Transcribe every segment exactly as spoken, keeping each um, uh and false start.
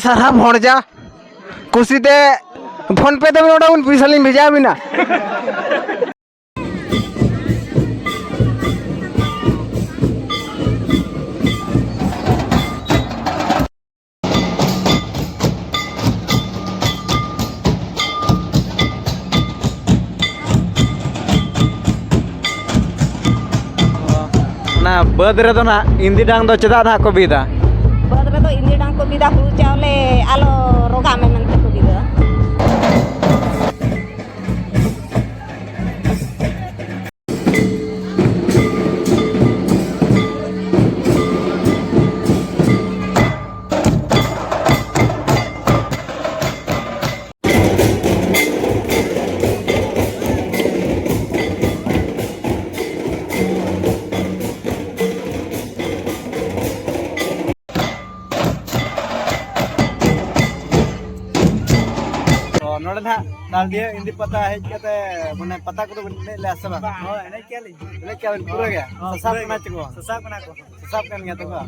ᱥᱟᱨᱦᱟᱣ ᱵᱷᱚᱲᱡᱟ, ᱠᱩᱥᱤᱛᱮ PhonePe ᱛᱮᱵᱤᱱ ᱚᱰᱚᱠ ᱵᱤᱱ, ᱯᱚᱭᱥᱟ ᱞᱤᱧ ᱵᱷᱮᱡᱟ ᱟᱵᱤᱱᱟ᱾ ᱚᱱᱟ ᱵᱟᱹᱫᱽ ᱨᱮᱫᱚ ᱱᱟᱜ ᱤᱱᱫᱤ ᱰᱟᱝ ᱫᱚ ᱪᱮᱫᱟᱜ ᱱᱟᱜ ᱠᱚ ᱵᱤᱫᱟ? ᱵᱟᱹᱫᱽ ᱨᱮᱫᱚ ᱤᱱᱫᱤ ᱰᱟᱝ ᱠᱚ ᱵᱤᱫᱟ, ᱦᱩᱲᱩ ᱪᱟᱣᱞᱮ ᱟᱞᱚ ᱨᱚᱜᱟᱜ ᱢᱮ ᱢᱮᱱᱛᱮ ᱠᱚ ᱵᱤᱫᱟ᱾ ᱛᱚ, ᱱᱚᱰᱮ ᱱᱟᱦᱟᱜ ᱛᱟᱞᱰᱤᱦᱟᱹ ᱤᱱᱫᱤ ᱯᱟᱛᱟ ᱦᱮᱡ ᱠᱟᱛᱮ, ᱢᱟᱱᱮ, ᱯᱟᱛᱟ ᱠᱚᱫᱚ ᱵᱮᱱ ᱮᱱᱮᱡ ᱞᱮᱜᱼᱟ ᱥᱮ ᱵᱟᱝ? ᱦᱳᱭ, ᱮᱱᱮᱡ ᱠᱮᱜᱼᱟ ᱞᱤᱧ᱾ ᱮᱱᱮᱡ ᱠᱮᱜᱼᱟ ᱵᱮᱱ ᱯᱩᱨᱟᱹ ᱜᱮ? ᱦᱚᱸ, ᱥᱟᱥᱟᱵ ᱯᱩᱨᱟᱹ ᱠᱟᱱᱟ ᱜᱮ᱾ ᱪᱮ ᱠᱚ? ᱥᱟᱥᱟᱵ ᱠᱟᱱᱟ ᱠᱚ᱾ ᱥᱟᱥᱟᱵ ᱠᱟᱱ ᱜᱮᱭᱟ ᱛᱚ ᱠᱚ?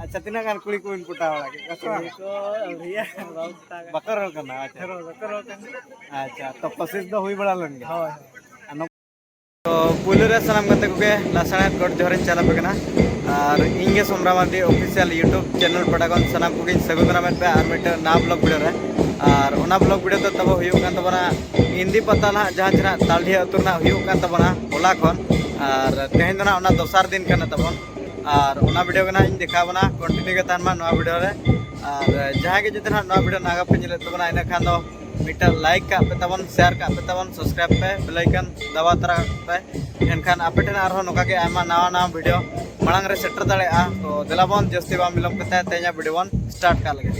ᱟᱪᱪᱷᱟ, ᱛᱤᱱᱟᱹᱜ ᱜᱟᱱ ᱠᱩᱲᱤ ᱠᱚᱵᱮᱱ ᱯᱚᱴᱟᱣ ᱵᱟᱲᱟ ᱠᱮᱫ ᱠᱚᱣᱟ ᱥᱮ ᱵᱟᱝ? ᱠᱩᱲᱤ ᱠᱚ ᱟᱹᱣᱨᱤᱭᱟ, ᱵᱟᱠᱚ ᱯᱚᱴᱟᱣ ᱠᱟᱱᱟ᱾ ᱵᱟᱠᱚ ᱨᱚᱲ ᱠᱟᱱᱟ, ᱟᱪᱪᱷᱟ᱾ ᱦᱮᱸ, ᱵᱟᱠᱚ ᱨᱚᱲ ᱠᱟᱱᱟ᱾ ᱟᱪᱪᱷᱟ, ᱛᱚ ᱠᱳᱥᱤᱥ ᱫᱚ ᱦᱩᱭ ᱵᱟᱲᱟ ᱞᱮᱱ ᱜᱮᱭᱟ? ᱦᱳᱭ, ᱦᱳᱭ᱾ ᱟᱨ ᱱᱚ- ᱛᱚ, ᱯᱩᱭᱞᱩ ᱨᱮ ᱥᱟᱱᱟᱢ ᱜᱟᱛᱮ ᱠᱚᱜᱮ ᱞᱟᱥᱟᱲᱦᱮᱫ ᱜᱚᱰ ᱡᱚᱦᱟᱨᱤᱧ ᱪᱟᱞ ᱟᱯᱮ ᱠᱟᱱᱟ᱾ ᱟᱨ ᱤᱧ ᱜᱮ ᱥᱚᱢᱨᱟ ᱢᱟᱨᱰᱤ official YouTube channel ᱯᱟᱦᱴᱟ ᱠᱷᱚᱱ ᱥᱟᱱᱟᱢ ᱠᱚᱜᱮᱧ ᱥᱟᱹᱜᱩᱱ ᱫᱟᱨᱟᱢᱮᱫ ᱯᱮᱭᱟ ᱟᱨ ᱢᱤᱫᱴᱟᱝ ᱱᱟᱣᱟ vlog video ᱨᱮ᱾ ᱟᱨ ᱚᱱᱟ vlog video ᱫᱚ ᱛᱟᱵᱚ ᱦᱩᱭᱩᱜ ᱠᱟᱱ ᱛᱟᱵᱚᱱᱟ ᱤᱱᱫᱤ ᱯᱟᱛᱟ ᱱᱟᱦᱟᱜ, ᱡᱟᱦᱟᱸ ᱡᱟᱦᱟᱸ ᱛᱟᱞᱰᱤᱦᱟᱹ ᱟᱹᱛᱩ ᱨᱮᱱᱟᱜ ᱦᱩᱭᱩᱜ ᱠᱟᱱ ᱛᱟᱵᱚᱱᱟ ᱦᱚᱞᱟ ᱠᱷᱚᱱ᱾ ᱟᱨ ᱛᱮᱦᱮᱧ ᱫᱚ ᱱᱟᱦᱟᱜ ᱚᱱᱟ ᱫᱚᱥᱟᱨ ᱫᱤᱱ ᱠᱟᱱᱟ ᱛᱟᱵᱚᱱ᱾ ᱟᱨ ᱚᱱᱟ video ᱜᱮ ᱱᱟᱦᱟᱜ ᱤᱧ ᱫᱮᱠᱷᱟᱣ ᱵᱚᱱᱟ, continue ᱜᱮ ᱛᱟᱦᱮᱱ ᱢᱟ ᱱᱚᱣᱟ video ᱨᱮ᱾ ᱟᱨ ᱡᱟᱦᱟᱸᱭ ᱜᱮ ᱡᱩᱫᱤ ᱱᱟᱦᱟᱜ ᱱᱚᱣᱟ video ᱱᱟᱜᱟ ᱯᱮ ᱧᱮᱞᱮᱫ ᱛᱟᱵᱚᱱᱟ, ᱤᱱᱟᱹ ᱠᱷᱟᱱ ᱫᱚ ᱢᱤᱫᱴᱟᱝ like ᱠᱟᱜ ᱯᱮ ᱛᱟᱵᱚᱱ, share ᱠᱟᱜ ᱯᱮ ᱛᱟᱵᱚᱱ, subscribe ᱯᱮ, bell icon ᱫᱟᱵᱟᱣ ᱛᱚᱨᱟ ᱠᱟᱜ ᱯᱮ᱾ ᱮᱱᱠᱷᱟᱱ ᱟᱯᱮ ᱴᱷᱮᱱ ᱟᱨᱦᱚᱸ ᱱᱚᱝᱠᱟ ᱜᱮ ᱟᱭᱢᱟ ᱱᱟᱣᱟ ᱱᱟᱣᱟ video ᱢᱟᱲᱟᱝ ᱨᱮ ᱥᱮᱴᱮᱨ ᱫᱟᱲᱮᱭᱟᱜᱼᱟ᱾ ᱛᱚ ᱫᱮᱞᱟ ᱵᱚᱱ ᱡᱟᱹᱥᱛᱤ ᱵᱟᱝ ᱵᱤᱞᱚᱢ ᱠᱟᱛᱮ ᱛᱮᱦᱮᱧᱟᱜ video ᱵᱚᱱ start ᱠᱟᱜ ᱞᱮᱜᱮ᱾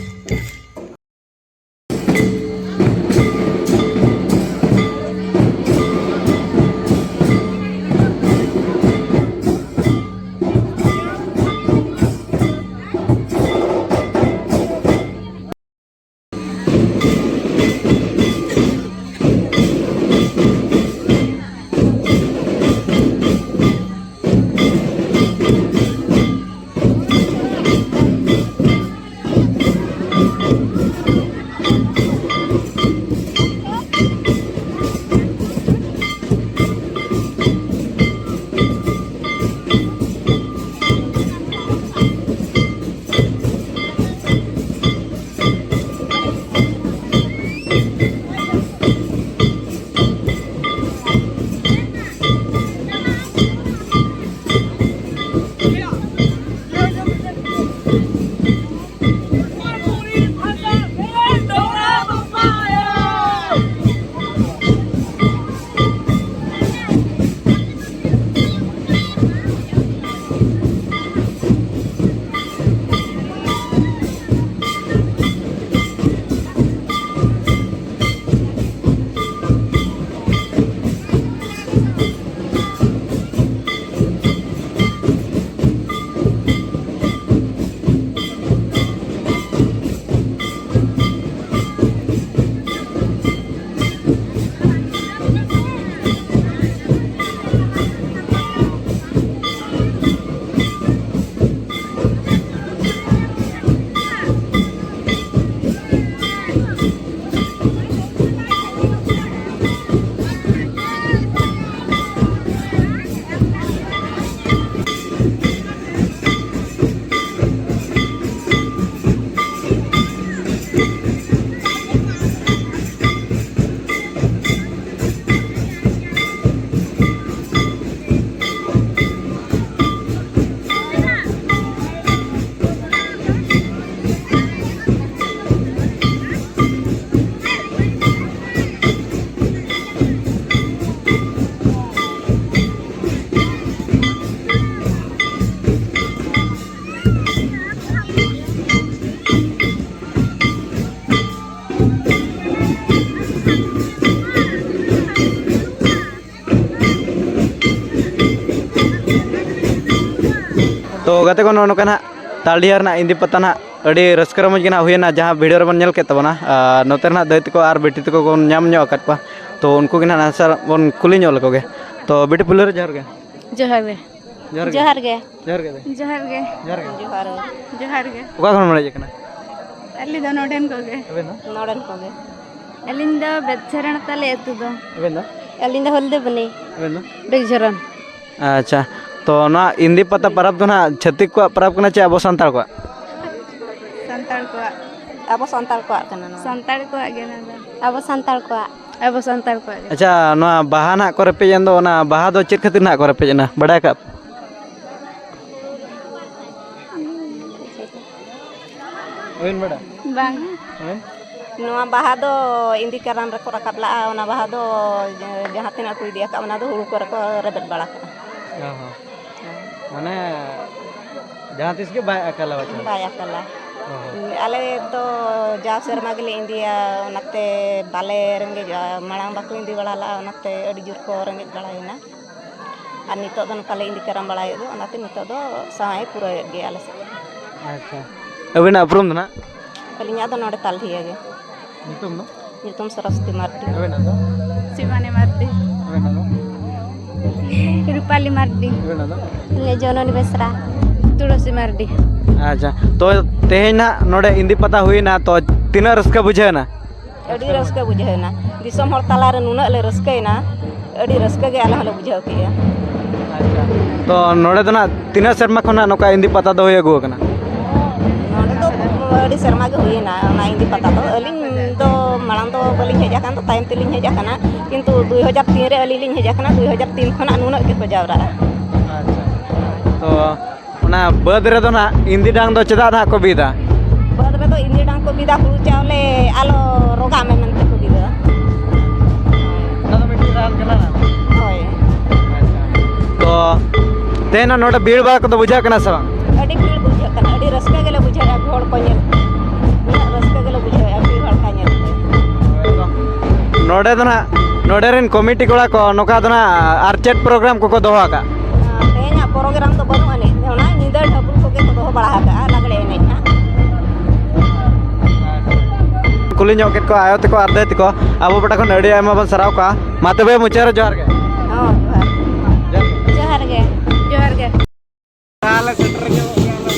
ᱱᱚᱜᱼᱚ ᱱᱚᱝᱠᱟ ᱱᱟᱦᱟᱜ ᱛᱟᱞᱰᱤᱦᱟ ᱨᱮᱱᱟᱜ ᱤᱱᱫᱤ ᱯᱟᱛᱟ ᱱᱟᱦᱟᱜ ᱟᱹᱰᱤ ᱨᱟᱹᱥᱠᱟᱹ ᱨᱚᱢᱚᱡᱽ ᱜᱮ ᱱᱟᱦᱟᱜ ᱦᱩᱭᱮᱱᱟ, ᱡᱟᱦᱟᱸ ᱵᱷᱤᱰᱤᱭᱳ ᱨᱮᱵᱚᱱ ᱧᱮᱞ ᱠᱮᱫ ᱛᱟᱵᱚᱱᱟ᱾ ᱟᱨ ᱱᱚᱛᱮ ᱨᱮᱱᱟᱜ ᱫᱟᱹᱭ ᱛᱟᱠᱚ ᱟᱨ ᱵᱤᱴᱤ ᱛᱟᱠᱚ ᱵᱚᱱ ᱧᱟᱢ ᱧᱚᱜ ᱟᱠᱟᱫ ᱠᱚᱣᱟ, ᱛᱚ ᱩᱱᱠᱩ ᱜᱮ ᱱᱟᱦᱟᱜ ᱱᱟᱥᱮ ᱵᱚᱱ ᱠᱩᱞᱤ ᱧᱚᱜ ᱞᱮᱠᱚ ᱜᱮ᱾ ᱛᱚ ᱵᱤᱴᱤ ᱯᱩᱭᱞᱩ ᱨᱮ ᱡᱚᱦᱟᱨ ᱜᱮ᱾ ᱡᱚᱦᱟᱨ ᱜᱮ᱾ ᱡᱚᱦᱟᱨ ᱜᱮ᱾ ᱡᱚᱦᱟᱨ ᱜᱮ᱾ ᱡᱚᱦᱟᱨ ᱜᱮ᱾ ᱡᱚᱦᱟᱨ ᱜᱮ᱾ ᱡᱚᱦᱟᱨ ᱜᱮ᱾ ᱡᱚᱦᱟᱨ ᱜᱮ᱾ ᱡᱚᱦᱟᱨ ᱜᱮ᱾ ᱚᱠᱟ ᱠᱷᱚᱱ ᱵᱮᱱ ᱦᱮᱡ ᱟᱠᱟᱱᱟ? ᱟᱞᱮ ᱫᱚ ᱱᱚᱰᱮᱱ ᱠᱚᱜᱮ᱾ ᱟᱵᱮᱱ ᱫᱚ? ᱱᱚᱰᱮᱱ ᱠᱚᱜᱮ᱾ ᱟᱹᱞᱤᱧ ᱫᱚ ᱵᱮᱫᱥᱟᱨᱟᱱ ᱛᱟᱞᱮ ᱟᱹᱛᱩ ᱫᱚ᱾ ᱟᱵᱮᱱ ᱫᱚ? ᱟᱹᱞᱤᱧ ᱫᱚ ᱦᱚᱞᱫᱤ ᱵᱟᱹᱱᱤ᱾ ᱟᱵᱮᱱ ᱫᱚ? ᱵᱮᱜᱽᱡᱷᱚᱨᱚᱱ᱾ ᱟᱪᱪᱷᱟ, ᱛᱚ ᱱᱚᱣᱟ ᱤᱱᱫᱤ ᱯᱟᱛᱟ ᱯᱚᱨᱚᱵᱽ ᱫᱚ ᱱᱟᱦᱟᱜ ᱪᱷᱟᱹᱛᱤᱠ ᱠᱚᱣᱟᱜ ᱯᱚᱨᱚᱵᱽ ᱠᱟᱱᱟ ᱪᱮ ᱟᱵᱚ ᱥᱟᱱᱛᱟᱲ ᱠᱚᱣᱟᱜ? ᱥᱟᱱᱛᱟᱲ ᱠᱚᱣᱟᱜ᱾ ᱟᱵᱚ ᱥᱟᱱᱛᱟᱲ ᱠᱚᱣᱟᱜ ᱠᱟᱱᱟ ᱱᱚᱣᱟ᱾ ᱥᱟᱱᱛᱟᱲ ᱠᱚᱣᱟᱜ ᱜᱮ ᱱᱚᱣᱟ ᱫᱚ᱾ ᱟᱵᱚ ᱥᱟᱱᱛᱟᱲ ᱠᱚᱣᱟᱜ᱾ ᱟᱵᱚ ᱥᱟᱱᱛᱟᱲ ᱠᱚᱣᱟᱜ ᱜᱮ᱾ ᱟᱪᱪᱷᱟ, ᱱᱚᱣᱟ ᱵᱟᱦᱟ ᱱᱟᱦᱟᱜ ᱠᱚ ᱨᱮᱯᱮᱡ ᱮᱱ ᱫᱚ, ᱚᱱᱟ ᱵᱟᱦᱟ ᱫᱚ ᱪᱮᱫ ᱠᱷᱟᱹᱛᱤᱨ ᱱᱟᱦᱟᱜ ᱠᱚ ᱨᱮᱯᱮᱡ ᱮᱱᱟ, ᱵᱟᱲᱟᱭ ᱟᱠᱟᱫ ᱯᱮ? ᱵᱟᱹᱵᱤᱱ ᱵᱟᱲᱟᱭᱟ? ᱵᱟᱝ᱾ ᱦᱮᱸ? ᱱᱚᱣᱟ ᱵᱟᱦᱟ ᱫᱚ ᱤᱱᱫᱤ ᱠᱟᱨᱟᱢ ᱨᱮᱠᱚ ᱨᱟᱠᱟᱵ ᱞᱟᱜᱼᱟ, ᱚᱱᱟ ᱵᱟᱦᱟ ᱫᱚ ᱡᱟᱦᱟᱸ ᱛᱤᱱᱟᱹᱜ ᱠᱚ ᱤᱫᱤ ᱟᱠᱟᱫ, ᱚᱱᱟ ᱫᱚ ᱦᱩᱲᱩ ᱠᱚᱨᱮ ᱠᱚ ᱨᱮᱵᱮᱫ ᱵᱟᱲᱟ ᱠᱟᱜᱼᱟ᱾ ᱚ ᱦᱚᱸ᱾ ᱢᱟᱱᱮ ᱡᱟᱦᱟᱸ ᱛᱤᱥ ᱜᱮ ᱵᱟᱭ ᱟᱠᱟᱞᱟ ᱵᱟᱪᱚᱝ? ᱵᱟᱭ ᱟᱠᱟᱞᱟ᱾ ᱚ ᱦᱚᱸ᱾ ᱟᱞᱮ ᱫᱚ ᱡᱟᱣ ᱥᱮᱨᱢᱟ ᱜᱮᱞᱮ ᱤᱫᱤᱭᱟ, ᱚᱱᱟᱛᱮ ᱵᱟᱞᱮ ᱨᱮᱸᱜᱮᱡᱚᱜᱼᱟ᱾ ᱢᱟᱲᱟᱝ ᱵᱟᱠᱚ ᱤᱫᱤ ᱵᱟᱲᱟ ᱞᱟᱜᱼᱟ, ᱚᱱᱟᱛᱮ ᱟᱹᱰᱤ ᱡᱳᱨ ᱠᱚ ᱨᱮᱸᱜᱮᱡ ᱵᱟᱲᱟᱭᱮᱱᱟ᱾ ᱟᱨ ᱱᱤᱛᱚᱜ ᱫᱚ ᱱᱚᱝᱠᱟ ᱞᱮ ᱤᱫᱤ ᱠᱟᱨᱟᱢ ᱵᱟᱲᱟᱭᱮᱫ ᱫᱚ, ᱚᱱᱟᱛᱮ ᱱᱤᱛᱚᱜ ᱫᱚ ᱥᱟᱶᱟᱭ ᱯᱩᱨᱟᱹᱣᱮᱫ ᱜᱮᱭᱟ ᱟᱞᱮ ᱥᱮᱫ᱾ ᱟᱪᱪᱷᱟ, ᱟᱹᱵᱤᱱᱟᱜ ᱩᱯᱨᱩᱢ ᱫᱚ ᱱᱟᱦᱟᱜ? ᱟᱹᱞᱤᱧᱟᱜ ᱫᱚ ᱱᱚᱰᱮ ᱛᱟᱞᱦᱤᱭᱟ ᱜᱮ᱾ ᱧᱩᱛᱩᱢ ᱫᱚ? ᱧᱩᱛᱩᱢ ᱥᱚᱨᱚᱥᱚᱛᱤ ᱢᱟᱨᱰᱤ᱾ ᱟᱵᱮᱱᱟᱜ ᱫᱚ? ᱥᱤᱵᱟᱱᱤ ᱢᱟᱨᱰᱤ᱾ ᱟᱵᱮᱱᱟᱜ ᱫᱚ? ᱨᱩᱯᱟᱞᱤ ᱢᱟᱨᱰᱤ᱾ ᱟᱵᱮᱱᱟᱜ ᱫᱚ? ᱤᱧᱟᱹᱜ ᱡᱚᱱᱚᱱᱤ ᱵᱮᱥᱨᱟ᱾ ᱛᱩᱲᱥᱤ ᱢᱟᱨᱰᱤ᱾ ᱟᱪᱪᱷᱟ, ᱛᱚ ᱛᱮᱦᱮᱧ ᱱᱟᱦᱟᱜ ᱱᱚᱰᱮ ᱤᱱᱫᱤ ᱯᱟᱛᱟ ᱦᱩᱭᱱᱟ, ᱛᱚ ᱛᱤᱱᱟᱹᱜ ᱨᱟᱹᱥᱠᱟᱹ ᱵᱩᱡᱷᱟᱹᱣ ᱮᱱᱟ? ᱟᱹᱰᱤ ᱨᱟᱹᱥᱠᱟᱹ ᱵᱩᱡᱷᱟᱹᱣ ᱮᱱᱟ᱾ ᱫᱤᱥᱚᱢ ᱦᱚᱲ ᱛᱟᱞᱟᱨᱮ ᱱᱩᱱᱟᱹᱜ ᱞᱮ ᱨᱟᱹᱥᱠᱟᱹᱭᱮᱱᱟ, ᱟᱹᱰᱤ ᱨᱟᱹᱥᱠᱟᱹ ᱜᱮ ᱟᱞᱮ ᱦᱚᱸᱞᱮ ᱵᱩᱡᱷᱟᱹᱣ ᱠᱮᱜᱼᱟ᱾ ᱟᱪᱪᱷᱟ, ᱛᱚ ᱱᱚᱰᱮ ᱫᱚ ᱱᱟᱜ ᱛᱤᱱᱟᱹᱜ ᱥᱮᱨᱢᱟ ᱠᱷᱚᱱ ᱱᱟᱜ ᱱᱚᱝᱠᱟ ᱤᱱᱫᱤ ᱯᱟᱛᱟ ᱫᱚ ᱦᱩᱭ ᱟᱹᱜᱩ ᱟᱠᱟᱱᱟ? ᱱᱚᱰᱮ ᱫᱚ ᱟᱹᱰᱤ ᱥᱮᱨᱢᱟ ᱜᱮ ᱦᱩᱭᱮᱱᱟ ᱚᱱᱟ ᱤᱱᱫᱤ ᱯᱟᱛᱟ ᱫᱚ᱾ ᱟᱹᱞᱤᱧ ᱫᱚ ᱢᱟᱲᱟᱝ ᱫᱚ ᱵᱟᱹᱞᱤᱧ ᱦᱮᱡ ᱟᱠᱟᱱ, ᱫᱚ ᱛᱟᱭᱚᱢ ᱛᱮᱞᱤᱧ ᱦᱮᱡ ᱟᱠᱟᱱᱟ, ᱠᱤᱱᱛᱩ ᱫᱩᱭ ᱦᱟᱡᱟᱨ ᱛᱤᱱ ᱨᱮ ᱟᱹᱞᱤᱧ ᱞᱤᱧ ᱦᱮᱡ ᱟᱠᱟᱱᱟ, ᱫᱩᱭ ᱦᱟᱡᱟᱨ ᱛᱤᱱ ᱠᱷᱚᱱᱟᱜ ᱱᱩᱱᱟᱹᱜ ᱜᱮᱠᱚ ᱡᱟᱣᱨᱟᱜᱼᱟ᱾ ᱟᱪᱪᱷᱟ, ᱛᱚ ᱚᱱᱟ ᱵᱟᱹᱫᱽ ᱨᱮᱫᱚ ᱱᱟᱜ ᱤᱱᱫᱤ ᱰᱟᱝ ᱫᱚ ᱪᱮᱫᱟᱜ ᱱᱟᱜ ᱠᱚ ᱵᱤᱫᱟ? ᱵᱟᱹᱫᱽ ᱨᱮᱫᱚ ᱤᱱᱫᱤ ᱰᱟᱝ ᱠᱚ ᱵᱤᱫᱟ, ᱦᱩᱲᱩ ᱪᱟᱣᱞᱮ ᱟᱞᱚ ᱨᱳᱜᱟᱜ ᱢᱮ ᱢᱮᱱᱛᱮ ᱠᱚ ᱵᱤᱫᱟ᱾ ᱚᱱᱟ ᱫᱚ ᱢᱤᱫᱴᱤᱡ ᱨᱟᱱ ᱠᱟᱱᱟ᱾ ᱦᱳᱭ᱾ ᱟᱪᱪᱷᱟ᱾ ᱛᱚ ᱛᱮᱦᱮᱧ ᱱᱚᱰᱮ ᱵᱷᱤᱲ ᱵᱷᱟᱲ ᱠᱚᱫᱚ ᱵᱩᱡᱷᱟᱹᱜ ᱠᱟᱱᱟ ᱥᱮ ᱵᱟᱝ? ᱟᱹᱰᱤ ᱵᱷᱤᱲ ᱵᱩᱡᱷᱟᱹᱜ ᱠᱟᱱᱟ, ᱟᱹᱰᱤ ᱨᱟᱹᱥᱠᱟᱹ ᱜᱮᱞᱮ ᱵᱩᱡᱷᱟᱹᱣᱮᱫᱼᱟ ᱦᱚᱲ ᱠᱚ ᱧᱮᱞ᱾ ᱩᱱᱟᱹᱜ ᱨᱟᱹᱥᱠᱟᱹ ᱜᱮᱞᱮ ᱵᱩᱡᱷᱟᱹᱣᱮᱫᱼᱟ ᱵᱷᱤᱲ ᱦᱚᱲ ᱠᱚ ᱧᱮᱞ᱾ ᱱᱚᱰᱮ ᱫᱚ ᱱᱟᱜ, ᱱᱚᱰᱮ ᱨᱮᱱ ᱠᱚᱢᱤᱴᱤ ᱠᱚᱲᱟ ᱠᱚ ᱱᱚᱝᱠᱟ ᱫᱚ ᱱᱟᱜ ᱟᱨ ᱪᱮᱫ ᱯᱨᱳᱜᱨᱟᱢ ᱠᱚᱠᱚ ᱫᱚᱦᱚ ᱟᱠᱟᱫ? ᱛᱮᱦᱮᱧᱟᱜ ᱯᱨᱳᱜᱨᱟᱢ ᱫᱚ ᱵᱟᱹᱱᱩᱜ ᱟᱹᱱᱤᱡ, ᱚᱱᱟ ᱧᱤᱫᱟᱹ ᱰᱷᱟᱵᱩ ᱵᱟᱲᱟ ᱟᱠᱟᱜᱼᱟ ᱞᱟᱜᱽᱲᱮ ᱮᱱᱮᱡ ᱦᱟᱸᱜ᱾ ᱠᱩᱞᱤ ᱧᱚᱜ ᱠᱮᱫ ᱠᱚᱣᱟ ᱟᱭᱳ ᱛᱟᱠᱚ ᱟᱨ ᱫᱟᱹᱭ ᱛᱟᱠᱚ, ᱟᱵᱚ ᱯᱟᱦᱴᱟ ᱠᱷᱚᱱ ᱟᱹᱰᱤ ᱟᱭᱢᱟ ᱵᱚᱱ ᱥᱟᱨᱦᱟᱣ ᱠᱚᱣᱟ᱾ ᱢᱟ ᱛᱚᱵᱮ ᱢᱩᱪᱟᱹᱫ ᱨᱮ ᱡᱚᱦᱟᱨ ᱜᱮ᱾ ᱦᱚᱸ, ᱡᱚᱦᱟᱨ᱾ ᱡᱚᱦᱟᱨ ᱜᱮ᱾ ᱡᱚᱦᱟᱨ ᱜᱮ᱾ ᱛᱟᱦᱞᱮ ᱥᱮᱴᱮᱨ ᱧᱚᱜᱚᱜ ᱜᱮᱭᱟ ᱞᱮ᱾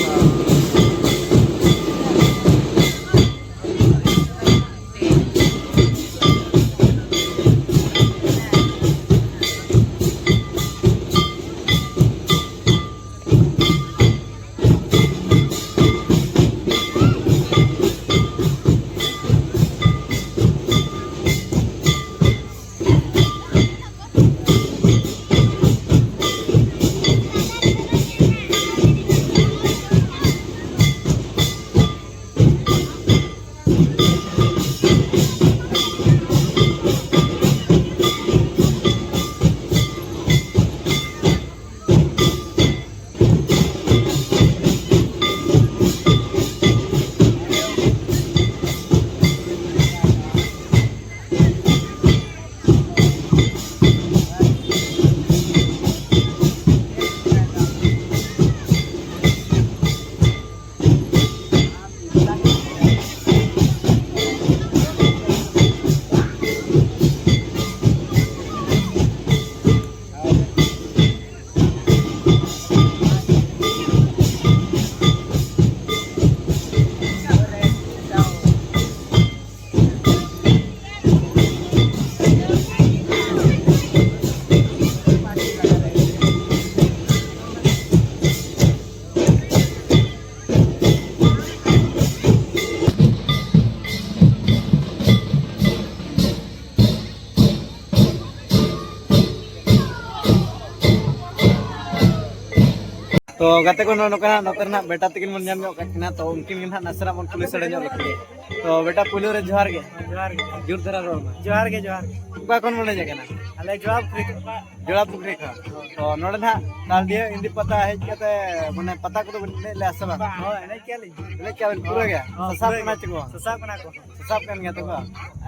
ᱛᱚ ᱜᱟᱛᱮ ᱠᱚ, ᱱᱚᱜᱼᱚ ᱱᱚᱝᱠᱟ ᱱᱟᱜ ᱱᱚᱛᱮ ᱨᱮᱱᱟᱜ ᱵᱮᱴᱟ ᱛᱟᱹᱠᱤᱱ ᱵᱚᱱ ᱧᱟᱢ ᱧᱚᱜ ᱠᱟᱜ ᱠᱤᱱᱟ, ᱛᱚ ᱩᱱᱠᱤᱱ ᱜᱮ ᱱᱟᱦᱟᱜ ᱱᱟᱥᱮᱱᱟᱜ ᱵᱚᱱ ᱠᱩᱞᱤ ᱥᱟᱰᱮ ᱧᱚᱜ ᱞᱮᱠᱤᱱ ᱜᱮ᱾ ᱛᱚ ᱵᱮᱴᱟ, ᱯᱩᱭᱞᱩ ᱨᱮ ᱡᱚᱦᱟᱨ ᱜᱮ᱾ ᱡᱚᱦᱟᱨ ᱜᱮ᱾ ᱡᱳᱨ ᱫᱷᱟᱨᱟ ᱨᱚᱲ ᱢᱮ᱾ ᱡᱚᱦᱟᱨ ᱜᱮ, ᱡᱚᱦᱟᱨ ᱜᱮ᱾ ᱚᱠᱟ ᱠᱷᱚᱱ ᱵᱚᱱ ᱦᱮᱡ ᱟᱠᱟᱱᱟ? ᱟᱞᱮ ᱡᱚᱲᱟ ᱯᱩᱠᱷᱨᱤ ᱠᱷᱚᱱ᱾ ᱡᱚᱲᱟ ᱯᱩᱠᱷᱨᱤ ᱠᱷᱚᱱ᱾ ᱛᱚ ᱱᱚᱰᱮ ᱱᱟᱦᱟᱜ ᱛᱟᱞᱰᱤᱦᱟᱹ ᱤᱱᱫᱤ ᱯᱟᱛᱟ ᱦᱮᱡ ᱠᱟᱛᱮ, ᱢᱟᱱᱮ, ᱯᱟᱛᱟ ᱠᱚᱫᱚ ᱵᱤᱱ ᱮᱱᱮᱡ ᱞᱮᱜᱼᱟ ᱥᱮ ᱵᱟᱝ? ᱦᱳᱭ, ᱮᱱᱮᱡ ᱠᱮᱜᱼᱟ ᱞᱤᱧ᱾ ᱮᱱᱮᱡ ᱠᱮᱜᱼᱟ ᱵᱤᱱ ᱯᱩᱨᱟᱹ ᱜᱮ? ᱦᱳᱭ, ᱥᱟᱥᱟᱵ ᱯᱩᱨᱟᱹ ᱠᱟᱱᱟ ᱜᱮ᱾ ᱪᱮ ᱠᱚ? ᱥᱟᱥᱟᱵ ᱠᱟᱱᱟ ᱠᱚ᱾ ᱥᱟᱥᱟᱵ ᱠᱟᱱ ᱜᱮᱭᱟ ᱛᱚ ᱠᱚ?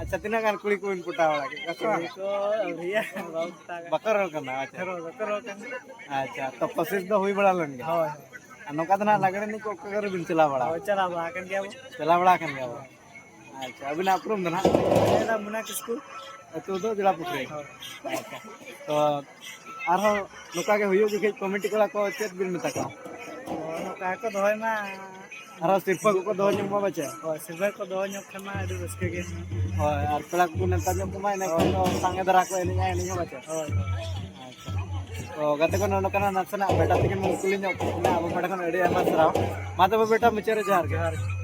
ᱟᱪᱪᱷᱟ, ᱛᱤᱱᱟᱹᱜ ᱜᱟᱱ ᱠᱩᱲᱤ ᱠᱚᱵᱤᱱ ᱯᱚᱴᱟᱣ ᱵᱟᱲᱟ ᱠᱮᱫ ᱠᱚᱣᱟ ᱥᱮ ᱵᱟᱝ? ᱠᱩᱲᱤ ᱠᱚ ᱟᱹᱣᱨᱤᱭᱟ, ᱵᱟᱠᱚ ᱯᱚᱴᱟᱣ ᱠᱟᱱᱟ᱾ ᱵᱟᱠᱚ ᱨᱚᱲ ᱠᱟᱱᱟ, ᱟᱪᱪᱷᱟ᱾ ᱨᱚᱲ, ᱵᱟᱠᱚ ᱨᱚᱲ ᱠᱟᱱᱟ᱾ ᱟᱪᱪᱷᱟ, ᱛᱚ ᱠᱳᱥᱤᱥ ᱫᱚ ᱦᱩᱭ ᱵᱟᱲᱟ ᱞᱮᱱ ᱜᱮᱭᱟ? ᱦᱳᱭ, ᱦᱳᱭ᱾ ᱟᱨ ᱱᱚᱝᱠᱟ ᱫᱚ ᱱᱟᱦᱟᱜ ᱞᱟᱜᱽᱲᱮ ᱮᱱᱮᱡ ᱠᱚ ᱚᱠᱟ ᱠᱚᱨᱮ ᱵᱤᱱ ᱪᱟᱞᱟᱣ ᱵᱟᱲᱟ? ᱦᱳᱭ, ᱪᱟᱞᱟᱣ ᱵᱟᱲᱟ ᱟᱠᱟᱱ ᱜᱮᱭᱟ ᱵᱚ᱾ ᱪᱟᱞᱟᱣ ᱵᱟᱲᱟ ᱟᱠᱟᱱ ᱜᱮᱭᱟ ᱵᱚ᱾ ᱟᱪᱪᱷᱟ, ᱟᱹᱵᱤᱱᱟᱜ ᱩᱯᱨᱩᱢ ᱫᱚ ᱱᱟᱦᱟᱜ? ᱟᱹᱞᱤᱧ ᱫᱚ ᱢᱩᱱᱟ ᱠᱤᱥᱠᱩ᱾ ᱟᱹᱛᱩ ᱫᱚ ᱡᱚᱲᱟ ᱯᱩᱠᱷᱨᱤ᱾ ᱦᱳᱭ᱾ ᱟᱪᱪᱷᱟ, ᱛᱚ ᱟᱨᱦᱚᱸ ᱱᱚᱝᱠᱟ ᱜᱮ ᱦᱩᱭᱩᱜ ᱡᱚᱠᱷᱮᱡ ᱠᱚᱢᱤᱴᱤ ᱠᱚᱲᱟ ᱠᱚ ᱪᱮᱫ ᱵᱤᱱ ᱢᱮᱛᱟ ᱠᱚᱣᱟ? ᱱᱚᱝᱠᱟ ᱜᱮᱠᱚ ᱫᱚᱦᱚᱭ ᱢᱟ᱾ ᱟᱨᱦᱚᱸ ᱥᱤᱨᱯᱟᱹ ᱠᱚᱠᱚ ᱫᱚᱦᱚ ᱧᱚᱜ ᱢᱟ ᱯᱟᱪᱮ? ᱦᱳᱭ, ᱥᱤᱨᱯᱟᱹ ᱠᱚ ᱫᱚᱦᱚ ᱧᱚᱜ ᱠᱷᱟᱱ ᱢᱟ ᱟᱹᱰᱤ ᱨᱟᱹᱥᱠᱟᱹ ᱜᱮ᱾ ᱦᱳᱭ, ᱟᱨ ᱯᱮᱲᱟ ᱠᱚᱠᱚ ᱱᱮᱣᱛᱟ ᱧᱚᱜ ᱠᱚᱢᱟ, ᱤᱱᱟᱹ ᱠᱷᱟᱱ ᱫᱚ ᱥᱟᱸᱜᱮ ᱫᱷᱟᱨᱟ ᱠᱚ ᱮᱱᱮᱡᱼᱟ, ᱮᱱᱮᱡ ᱦᱚᱸ ᱯᱟᱪᱮ? ᱦᱳᱭ, ᱦᱳᱭ᱾ ᱟᱪᱪᱷᱟ᱾ ᱛᱚ ᱜᱟᱛᱮ ᱠᱚ, ᱱᱚᱰᱮ ᱠᱟᱱᱟ ᱱᱟᱥᱮᱱᱟᱜ ᱵᱮᱴᱟ ᱛᱟᱹᱠᱤᱱ ᱵᱚᱱ ᱠᱩᱞᱤ ᱧᱚᱜ ᱠᱤᱱᱟ, ᱟᱵᱚ ᱯᱟᱦᱴᱟ ᱠᱷᱚᱱ ᱟᱹᱰᱤ ᱟᱭᱢᱟ ᱥᱟᱨᱦᱟᱣ᱾ ᱢᱟ ᱛᱚᱵᱮ ᱵᱮᱴᱟ, ᱢᱩᱪᱟᱹᱫ ᱨᱮ ᱡᱚᱦᱟᱨ ᱜᱮ᱾ ᱡᱚᱦᱟᱨ ᱜᱮ᱾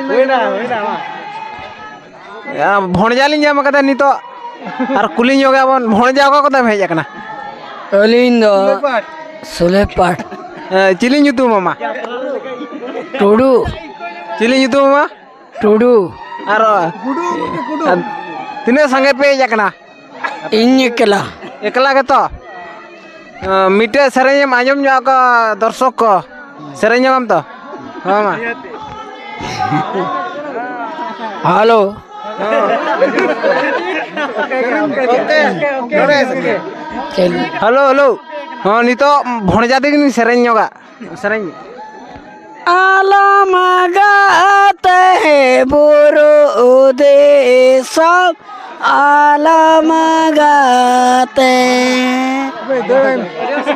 ᱦᱩᱭᱱᱟ, ᱦᱩᱭᱱᱟ, ᱢᱟ᱾ ᱭᱟ, ᱵᱷᱚᱸᱡᱟ ᱞᱤᱧ ᱧᱟᱢ ᱟᱠᱟᱫᱟ ᱱᱤᱛᱚᱜ᱾ ᱟᱨ ᱠᱩᱞᱤ ᱧᱚᱜ ᱜᱮᱭᱟ ᱵᱚᱱ, ᱵᱷᱚᱸᱡᱟ ᱚᱠᱟ ᱠᱚᱛᱮᱢ ᱦᱮᱡ ᱟᱠᱟᱱᱟ? ᱟᱹᱞᱤᱧ ᱫᱚ ᱥᱩᱞᱮᱯᱟᱴ᱾ ᱮ, ᱪᱤᱞᱤ ᱧᱩᱛᱩᱢ ᱟᱢᱟ? ᱴᱩᱰᱩ᱾ ᱪᱤᱞᱤ ᱧᱩᱛᱩᱢ ᱟᱢᱟ? ᱴᱩᱰᱩ᱾ ᱟᱨ, ᱟᱨ ᱛᱤᱱᱟᱹᱜ ᱥᱟᱸᱜᱮ ᱯᱮ ᱦᱮᱡ ᱟᱠᱟᱱᱟ? ᱤᱧ ᱮᱠᱞᱟ᱾ ᱮᱠᱞᱟ ᱜᱮᱛᱚ? ᱚ, ᱢᱤᱫᱴᱮᱡ ᱥᱮᱨᱮᱧ ᱮᱢ ᱟᱸᱡᱚᱢ ᱧᱚᱜ ᱟᱠᱚ ᱫᱚᱨᱥᱚᱠ ᱠᱚ᱾ ᱥᱮᱨᱮᱧ ᱧᱚᱜ ᱟᱢ ᱛᱚ? ᱦᱚᱸ, ᱢᱟ᱾ ᱦᱮᱞᱳ᱾ Hello, hello. ᱦᱚᱸ, ᱱᱤᱛᱚᱜ ᱵᱷᱚᱸᱡᱟ ᱛᱮᱜᱮ ᱞᱤᱧ ᱥᱮᱨᱮᱧ ᱧᱚᱜᱟ᱾ ᱥᱮᱨᱮᱧ᱾ ᱟᱞᱚᱢ ᱜᱟᱛᱮ ᱵᱩᱨᱩ ᱫᱤᱥᱚᱢ, ᱟᱞᱟᱢ ᱜᱟᱛᱮ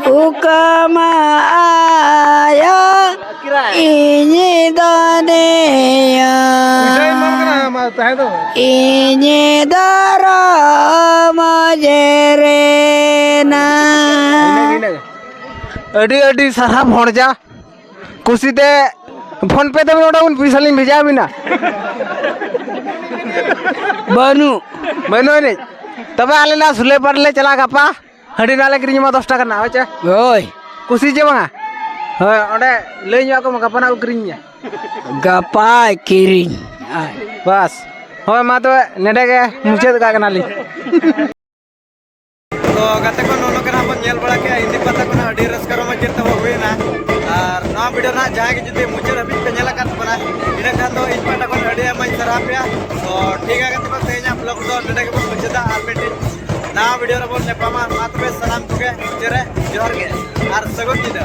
ᱩᱠᱟᱢ ᱟᱭᱟ ᱤᱧ ᱫᱚ ᱱᱤᱭᱟᱹ ᱤᱧ ᱫᱚ ᱨᱚᱢᱚᱡᱽ ᱨᱮᱱᱟ᱾ ᱟᱹᱰᱤ ᱟᱹᱰᱤ ᱥᱟᱨᱦᱟᱣ ᱵᱷᱚᱲᱡᱟ᱾ ᱠᱩᱥᱤᱛᱮ PhonePe ᱛᱟᱵᱮᱱ, ᱚᱸᱰᱮ ᱵᱚᱱ ᱯᱚᱭᱥᱟ ᱞᱤᱧ ᱵᱷᱮᱡᱟ ᱟᱵᱤᱱᱟ᱾ ᱵᱟᱹᱱᱩᱜ᱾ ᱵᱟᱹᱱᱩᱜ ᱟᱹᱱᱤᱡ᱾ ᱛᱚᱵᱮ ᱟᱞᱮ ᱞᱮ ᱥᱩᱞᱟᱹᱭᱯᱟᱲ ᱞᱮ ᱪᱟᱞᱟᱜᱼᱟ ᱜᱟᱯᱟ, ᱦᱟᱺᱰᱤ ᱱᱟᱜ ᱞᱮ ᱠᱤᱨᱤᱧ ᱢᱟ ᱫᱚᱥ ᱴᱟᱠᱟ ᱨᱮᱱᱟᱜ, ᱦᱳᱭ ᱪᱮ? ᱦᱳᱭ᱾ ᱠᱩᱥᱤ ᱪᱮ ᱵᱟᱝᱟ? ᱦᱳᱭ, ᱚᱸᱰᱮ ᱞᱟᱹᱭ ᱧᱚᱜ ᱟᱠᱚ ᱢᱟ, ᱜᱟᱯᱟ ᱱᱟᱜ ᱠᱚ ᱠᱤᱨᱤᱧ ᱧᱟ᱾ ᱜᱟᱯᱟᱭ ᱠᱤᱨᱤᱧ᱾ ᱵᱟᱥ, ᱦᱳᱭ, ᱢᱟ ᱛᱚᱵᱮ ᱱᱚᱰᱮ ᱜᱮ ᱢᱩᱪᱟᱹᱫ ᱠᱟᱜ ᱠᱟᱱᱟᱞᱤᱧ᱾ ᱛᱚ ᱜᱟᱛᱮ ᱠᱚ, ᱱᱚᱜᱼᱚ ᱱᱚᱝᱠᱟ ᱱᱟᱜ ᱵᱚᱱ ᱧᱮᱞ ᱵᱟᱲᱟ ᱠᱮᱜᱼᱟ, ᱦᱤᱱᱫᱤ ᱯᱟᱛᱟ ᱠᱷᱚᱱᱟᱜ ᱟᱹᱰᱤ ᱨᱟᱹᱥᱠᱟᱹ ᱨᱚᱢᱚᱡᱽ ᱪᱮᱫ ᱛᱟᱵᱚ ᱦᱩᱭᱱᱟ᱾ ᱟᱨ ᱱᱚᱣᱟ video ᱱᱟᱜ ᱡᱟᱦᱟᱸᱭ ᱜᱮ ᱡᱩᱫᱤ ᱢᱩᱪᱟᱹᱫ ᱦᱟᱹᱵᱤᱡ ᱯᱮ ᱧᱮᱞ ᱟᱠᱟᱫ ᱛᱟᱵᱚᱱᱟ, ᱤᱱᱟᱹ ᱠᱷᱟᱱ ᱫᱚ ᱤᱧ ᱯᱟᱦᱴᱟ ᱠᱷᱚᱱ ᱟᱹᱰᱤ ᱟᱭᱢᱟᱧ ᱥᱟᱨᱦᱟᱣ ᱯᱮᱭᱟ᱾ ᱛᱚ ᱴᱷᱤᱠ ᱜᱮᱭᱟ ᱜᱟᱛᱮ ᱠᱚ, ᱛᱮᱦᱮᱧᱟᱜ vlog ᱫᱚ ᱱᱚᱰᱮ ᱜᱮᱵᱚᱱ ᱢᱩᱪᱟᱹᱫᱟ᱾ ᱟᱨ ᱢᱤᱫᱴᱤᱡ ᱱᱟᱣᱟ video ᱨᱮᱵᱚᱱ ᱧᱟᱯᱟᱢᱟ᱾ ᱢᱟ ᱛᱚᱵᱮ ᱥᱟᱱᱟᱢ ᱠᱚᱜᱮ ᱢᱩᱪᱟᱹᱫ ᱨᱮ ᱡᱚᱦᱟᱨ ᱜᱮ ᱟᱨ ᱥᱟᱹᱜᱩᱱ ᱧᱤᱫᱟᱹ᱾